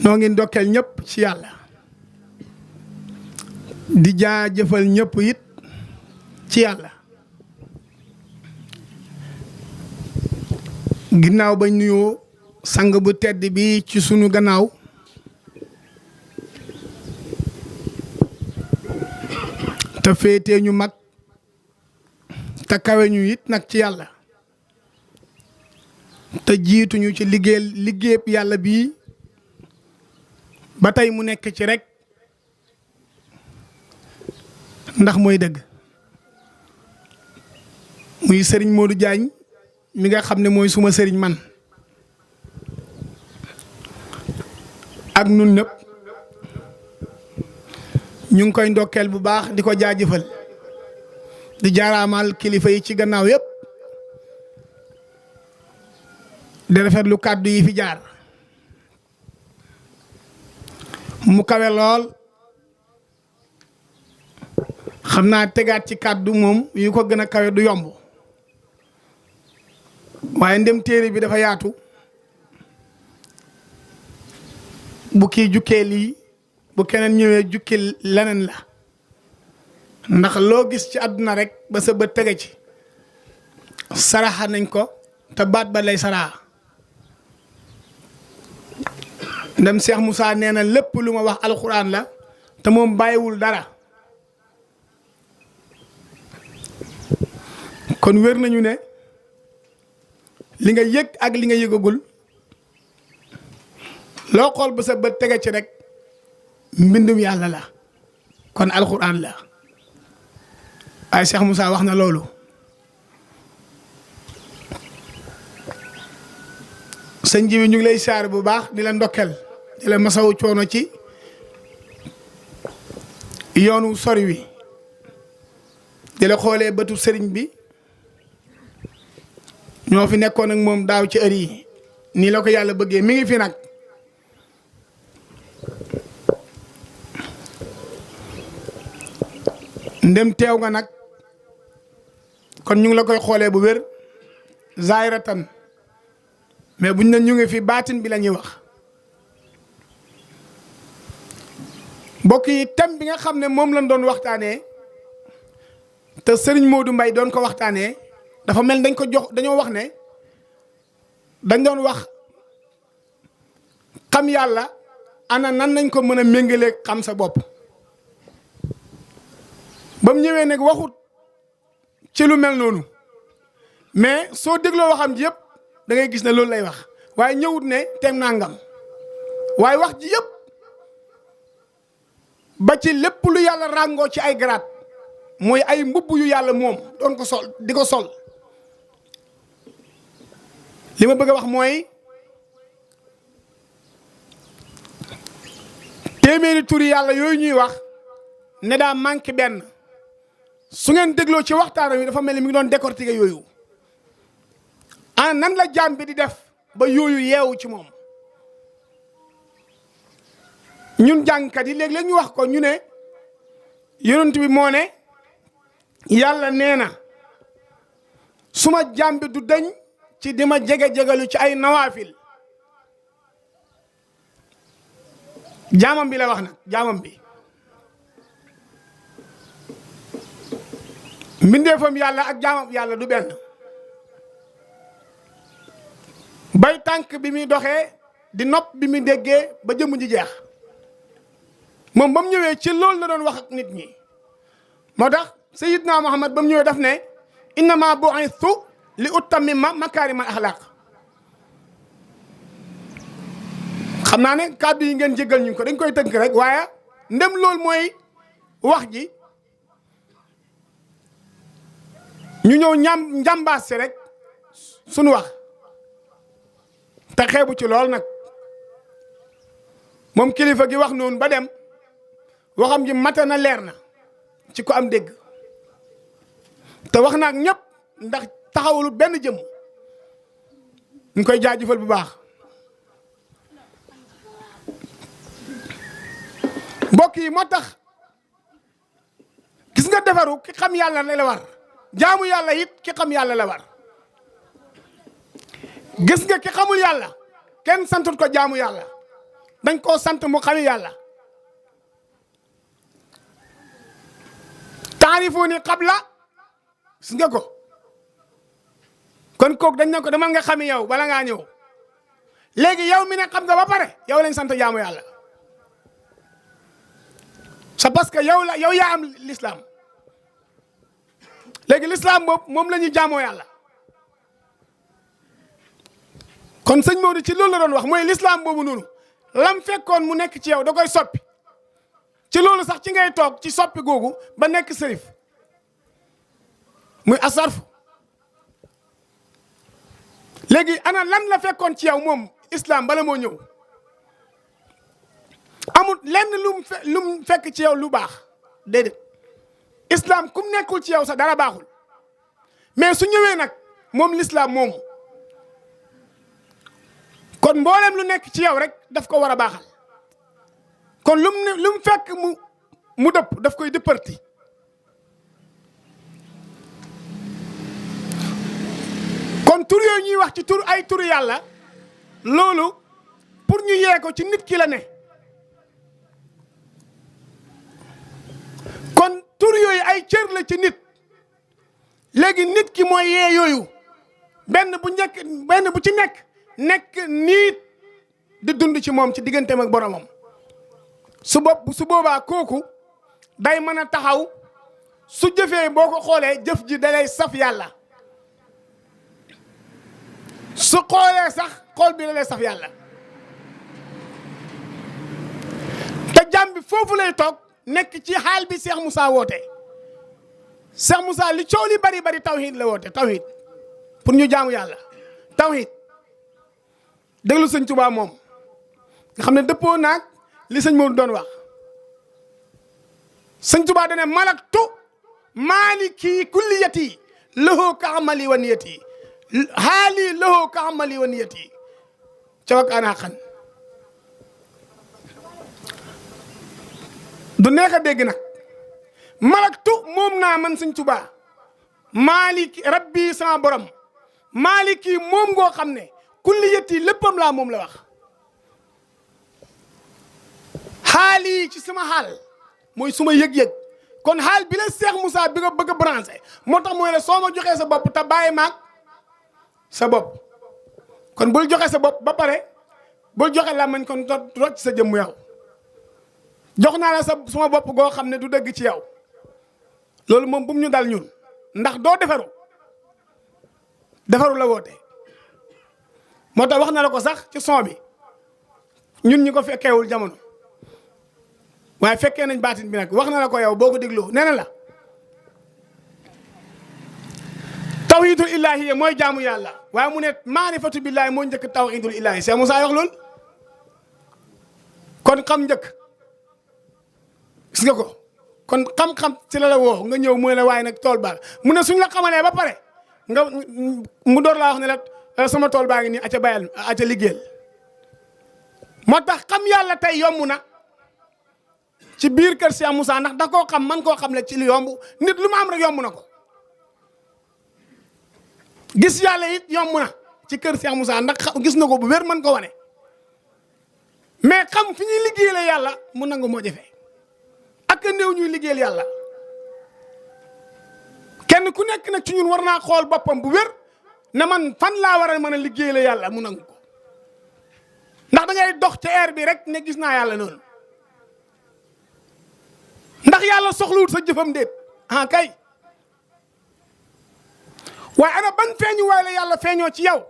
noo ngi ndokkeel ñëpp ci yàlla di jaajëfal ñëpp it ci yàlla ginnaaw bañ nuyoo sang bu tedd bi ci sunu gannaaw te féetee ñu mag te kawe ñu it nag ci yàlla te jiituñu ci liggéeyub yàlla bii ba tey mu nekk ci rek ndax mooy dëgg muy Serigne Modou Diagne mi nga xam ne mooy suma sëriñ man ak nun ñëpp ñu ngi koy ndokkeel bu baax di ko jaajëfal di jaaraamal kilifa yi ci gannaaw yëpp di rafetlu kàddu yi fi jaar mu kawe lool xam naa tegaat ci kàddu moom yu ko gën a kawe du yomb waaye ndem téere bi dafa yaatu bu kii jukkee lii bu keneen ñëwee jukki leneen la ndax loo gis ci àdduna rek ba sa bët tege ci saraxa nañ ko te baat ba lay saraxa ndem Cheikh Moussa nee na lépp lu ma wax alxuraan la te moom bàyyiwul dara kon wér nañu ne li nga yëg ak li nga yëgagul loo xool ba sa bët tege ci rek mbindum yàlla la kon alxuraan la ay Cheikh Moussa wax na loolu sëñ ji bi ñu ngi lay saar bu baax di la ndokkel di la masawu coono ci yoonu sori wi di la xoolee bëtu sëriñ bi ñoo fi nekkoon ak moom daaw ci heure yi nii la ko yàlla bëggee mi ngi fi nag ndem teew nga nag kon ñu ngi la koy xoolee bu wér zaahiratan mais buñ ne ñu ngi fi baatin bi la ñuy wax mbokk yi thème bi nga xam ne moom lañ doon waxtaanee te Serigne Modou Mbaye doon ko waxtaanee dafa mel dañ ko jox dañoo wax ne dañ doon wax xam yàlla ana nan nañ ko mën a méngaleeg xam sa bopp ba mu ñëwee nag waxut ci lu mel noonu mais soo dégloo waxam ji yëpp da ngay gis ne loolu lay wax waaye ñëwut ne teem nangam waaye wax ji yëpp ba ci lépp lu yàlla ràngoo ci ay garaat mooy ay mbubb yu yàlla moom doon ko sol di ko sol li ma bëgg a wax mooy téeméeri turi yàlla yooyu ñuy wax ne daa manqué benn su ngeen dégloo ci waxtaan wi dafa mel ni mi ngi doon décortiquer yooyu ana nan la jaam bi di def ba yooyu yeewu ci moom ñun jàngkat yi léeg-léeg ñu wax ko ñu ne yonent bi moo ne yàlla nee na suma jaam bi du dañ ci dima jege-jegalu ci ay nawaafil jaamam bi la wax nag jaamam bi mbindeefam yàlla ak jaamam yàlla du benn bay tànk bi muy doxee di nopp bi muy déggee ba jëmm ji jeex moom ba mu ñëwee ci loolu la doon wax ak nit ñi moo tax Sayyidna Muhammad ba mu ñëwee daf ne innama bu'ithu li utammima makaarimal axlaaq xam naa ne kàddu yi ngeen jéggal ñu ko dañ koy tënk rek waaye ndem loolu mooy wax ji ñu ñëw njàmbaas si rek sunu wax te xeebu ci lool nag moom kilifa gi wax noonu ba dem waxam ji mate na leer na ci ko am dégg te wax na ak ñëpp ndax taxawul benn jëm ñu koy jaajëfal bu baax mbokk yi moo tax gis nga defaru ki xam yàlla la war jaamu yàlla it ki xam yàlla la war gis nga ki xamul yàlla kenn santut ko jaamu yàlla dañ koo sant mu xami yàlla. taarifuni qabla gis nga ko kon kooku dañ ne ko demal nga xami yow bala ngaa ñëw léegi yow mi ne xam nga ba pare yow lañ sant jaamu yàlla c'est parce que yow yaa am l'islam léegi l'islam boobu moom la ñuy jaamoo yàlla. kon sëñ Maodo ci loolu la doon wax mooy l'islam boobu noonu lam fekkoon mu nekk ci yow da koy soppi ci loolu sax ci ngay toog ci soppi googu ba nekk sërif muy asarfu léegi ana lan la fekkoon ci yow moom islam bala moo ñëw amul lenn lu mu fekk ci yow lu baax déedéet islam kum nekkul ci yow sax dara baaxul mais su ñëwee nag moom l'islam moomu kon mboolem lu nekk ci yow rek daf ko war a baaxal kon lu mu fekk mu dëpp daf koy dëpparti kon tur yooyu ñuy wax ci ay turu yàlla loolu pour ñu yee ko ci nit ki la ne kon tur yooyu ay cër la ci nit léegi nit ki mooy yee yooyu benn bu ci nekk niit di dund ci moom ci digganteem ak boromam su boobaa kooku day mën a taxaw su jëfee boo ko xoolee jëf ji dalay saf yàlla su xoolee sax xool bi dalay saf yàlla te jàmm bi foofu lay toog nekk ci xaal bi Cheikh Moussa woote Cheikh Moussa li coow li bari tawhid la woote tawhid pour ñu jaamu yàlla tawhid déglu sëñ Tuubaa moom nga xam ne dëppoo naag li sëñ Maodo doon wax sëñ Tuubaa dane malaktu maaliki kulliyati lahu ka amali wa niyati haali lahu ka amali wa niyati ca wakaana xan du neex a dégg nag malaktu moom naa man sëñ Tuubaa maaliki rabbi sama borom maaliki moom ngoo xam ne kulliyati léppam laa moom la wax xaal yi ci sama xaal mooy suma yëg-yëg kon xaal bi la Cheikh Moussa bi nga bëgg a branché moo tax mooy la soo ma joxee sa bopp te bàyyi maag sa bopp kon bul joxe sa bopp ba pare bul joxe la mañ kon rocc sa jëmm yow jox naa la suma bopp goo xam ne du dëgg ci yow loolu moom bu mu ñu dal ñun ndax doo defaru la woote moo tax wax na la ko sax ci son bi ñun ñi ko fekkeewul jamono waaye fekkee nañ baatin bi nag wax na la ko yow boo ko dégloo nee na la tawhidul ilaahi mooy jaamu yàlla waaye mu ne maarifatu billaahi moo njëkk tawhidul ilaahi Cheikh Moussa wax lool kon xam njëkk gis nga ko kon xam-xam ci la woo nga ñëw mooy la waaye nag tool baa mu ne suñ la xamalee ba pare nga mu door laa wax ne la sama tool baa ngi nii aca bayal aca liggéeyal moo tax xam yàlla tey yomb na ci biir kër Cheikh Moussa ndax da koo xam man koo xam le ci li yomb nit lu ma am rek yomb na ko gis yàlla it yomb na ci kër Cheikh Moussa ndax gis na ko bu wér mën ko wane mais xam fi ñuy liggéeyal yàlla mu nangu moo jafe ak néew ñuy liggéeyal yàlla kenn ku nekk nag ci ñun war naa xool boppam bu wér ne man fan laa war a mën a liggéeyal yàlla mu nangu ko ndax da ngay dox ci air bi rek ne gis naa yàlla noonu ndax yàlla soxlawul sa jëfam déet ah kay waaye ana ban feeñu waay la yàlla feeñoo ci yow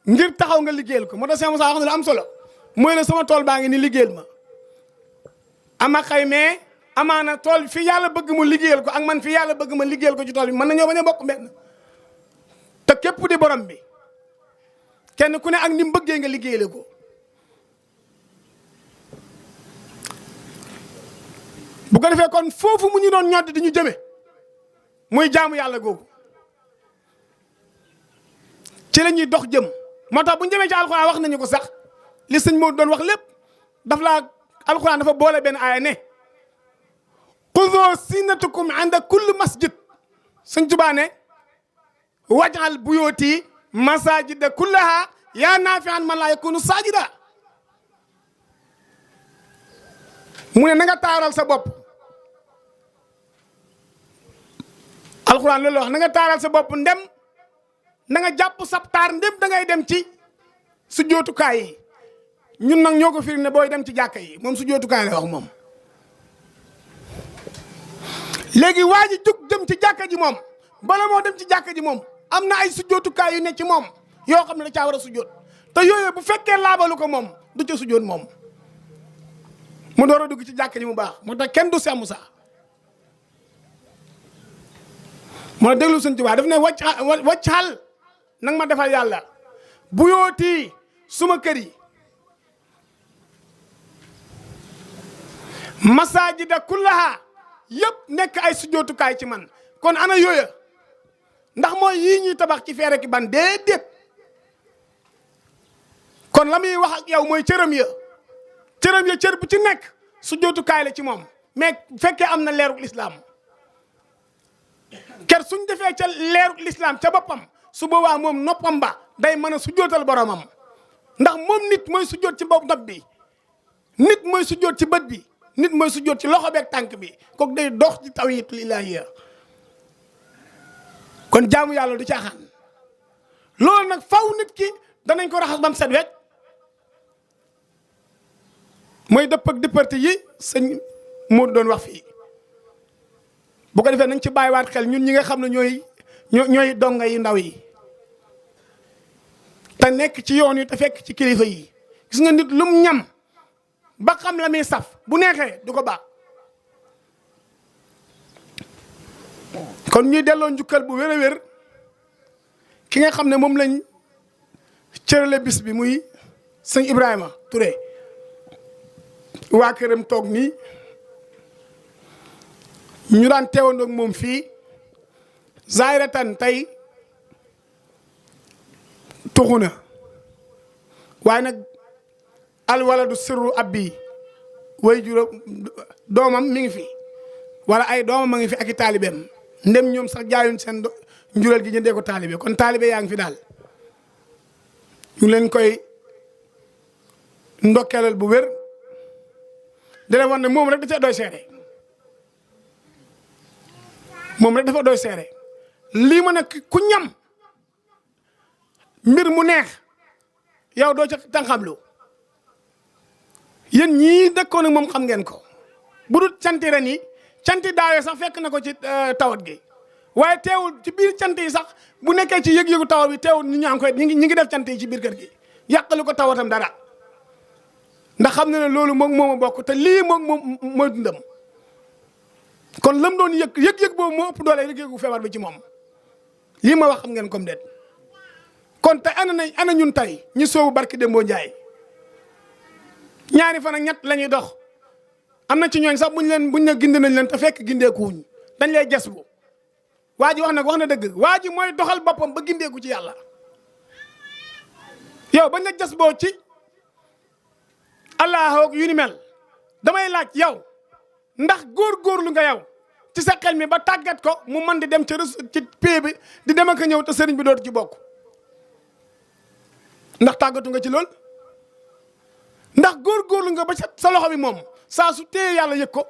ngir taxaw nga liggéeyal ko moo tax Cheikh Moussa wax na lu am solo mooy ne sama tool baa ngi ni liggéeyal ma ama xëy mais amaana tool fi yàlla bëgg mu liggéeyal ko ak man fi yàlla bëgg ma liggéeyal ko ci tool bi mën nañoo bañ a bokk benn te képp di borom bi kenn ku ne ak ni mu bëggee nga liggéeyale ko bu ko defee kon foofu mu ñu doon ñoddi di ñu jëme muy jaamu yàlla googu ci la ñuy dox jëm moo tax bu ñu jëmee ci alxuraan wax nañu ko sax li sëñ moo doon wax lépp daf laa alxuraan dafa boole benn aaya ne xudoo sinatukum inda kulli masjid sëñ Tuubaa ne wajal buyooti masajida kullaha yaa naafi an man laa yakunu saajida mu ne na nga taaral sa bopp alxuraan loolu wax na nga taaral sa bopp ndem na nga jàpp sab taar ndem da ngay dem ci su jootukaay yi ñun nag ñoo ko firi ne booy dem ci jàkka yi moom su jootukaay la wax moom. léegi waa ji jug dem ci jàkka ji moom bala moo dem ci jàkka ji moom am na ay sujjootukaay yu ne ci moom yoo xam ne da caa war a sujjoot te yooyu bu fekkee laabalu ko moom du ca sujjoot moom mu door a dugg ci jàkka ji mu baax moo tax kenn du sàmm sax moo déglu suñ Tuubaa daf ne wacc xal nang ma defal yàlla bu yooti suma kër yi masaajida kullaha yëpp nekk ay sujjootukaay ci man kon ana yooya ndax mooy yii ñuy tabax ci feere ki ban déedéet kon la muy wax ak yow mooy cëram ya cër bu ci nekk sujjootukaay la ci moom mais fekkee am na leeruk lislaam ker suñ defee ca leeruk lislaam ca boppam su boobaa moom noppam ba day mën a sujjootal boromam ndax moom nit mooy sujjoot ci bopp nopp bi nit mooy sujjoot ci bët bi nit mooy sujjoot ci loxo beeg tànk bi kooku day dox ci tawhiidul ilaahiyya kon jaamu yàlla du caaxaan loolu nag faw nit ki danañ ko raxas bam set wecc mooy dëpp ak dëpparte yi sëñ Modou doon wax fii bu ko defee nañ ci bàyyiwaat xel ñun ñi nga xam ne ñooy donga yi ndaw yi te nekk ci yoon yi te fekk ci kilifa yi gis nga nit lum ñam ba xam la muy saf bu neexee du ko baax kon ñuy delloo njukkal bu wér a wér ki nga xam ne moom lañ cërale bis bi muy sëñ Ibrahima Touré waa këram toog nii ñu daan teewandoog moom fii zaahiratan tey tuxu na waaye nag alwaladu sirru abbi way juróom doomam mi ngi fi wala ay doomam ma ngi fi ak i taalibeem ndem ñoom sax jaayuñ seen njureel gi jëndee ko taalibe kon taalibe yaa ngi fi daal ñu leen koy ndokkeelal bu wér di leen wax ne moom rek da cee doy seere moom rek dafa doy seere lii ma nag ku ñam mbir mu neex yow doo ca tànqamlu yéen ñii dëkkoon ak moom xam ngeen ko bu dul canti ren yi canti daawee sax fekk na ko ci tawat gi waaye teewul ci biir cant yi sax bu nekkee ci yëg-yëgu tawat bi teewul ñu ñaa ngi koy ñi ngi def cant yi ci biir kër gi yàqalu ko tawatam dara ndax xam na ne loolu moom moo bokk te lii moom mooy dundam kon lam doon yëg-yëg boobu moo ëpp doole yëg-yëgu feebar bi ci moom lii ma wax xam ngeen comme déet kon tey ana ñun tey ñu soobu barki Dembo Njaay ñaari fan ak ñett la ñuy dox am na ci ñooñ sax buñ ne gindi nañ leen te fekk gindeekuwuñ dañ lay ges bu waa ji wax na dëgg waa ji mooy doxal boppam ba gindeeku ci yàlla yow bañ la ges boo ci allah yu ni mel damay laaj yow ndax góorgóorlu nga yow ci sa xel mi ba tàggat ko mu mën di dem ci pay bi di dem ak ñëw te sëriñ bi dootu ci bokk ndax tàggatu nga ci lool ndax góorgóorlu nga ba sa loxo bi moom saa su téye yàlla yëg ko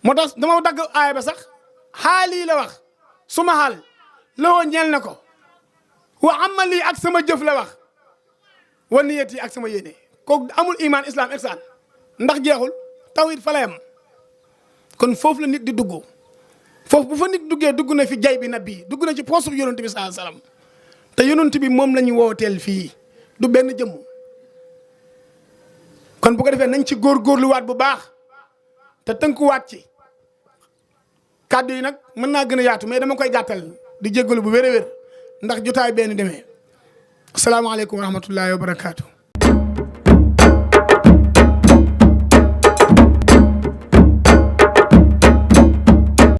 moo tax dama dagg aaya ba sax xaali la wax suma xaal lawoo ñeel na ko wa amali ak sama jëf la wax wa niyati ak sama yéene kooku amul iman islam ihsan ndax jeexul tawhid fa la yam kon foofu la nit di dugg foofu bu fa nit duggee dugg na fi jay bi nabi dugg na ci poste bi yonent bi sallallahu alayhi wasallam te yonent bi moom la ñu wooteel fii du benn jëmm kon bu ko defee nañ ci góorgóorluwaat bu baax te tënkuwaat ci kàddu yi nag mën naa gën a yaatu mais dama koy gàttal di jéggalu bu wér a wér ndax jotaay benn demee asalaamaaleykum wa rahmatullahi wa barakaatu.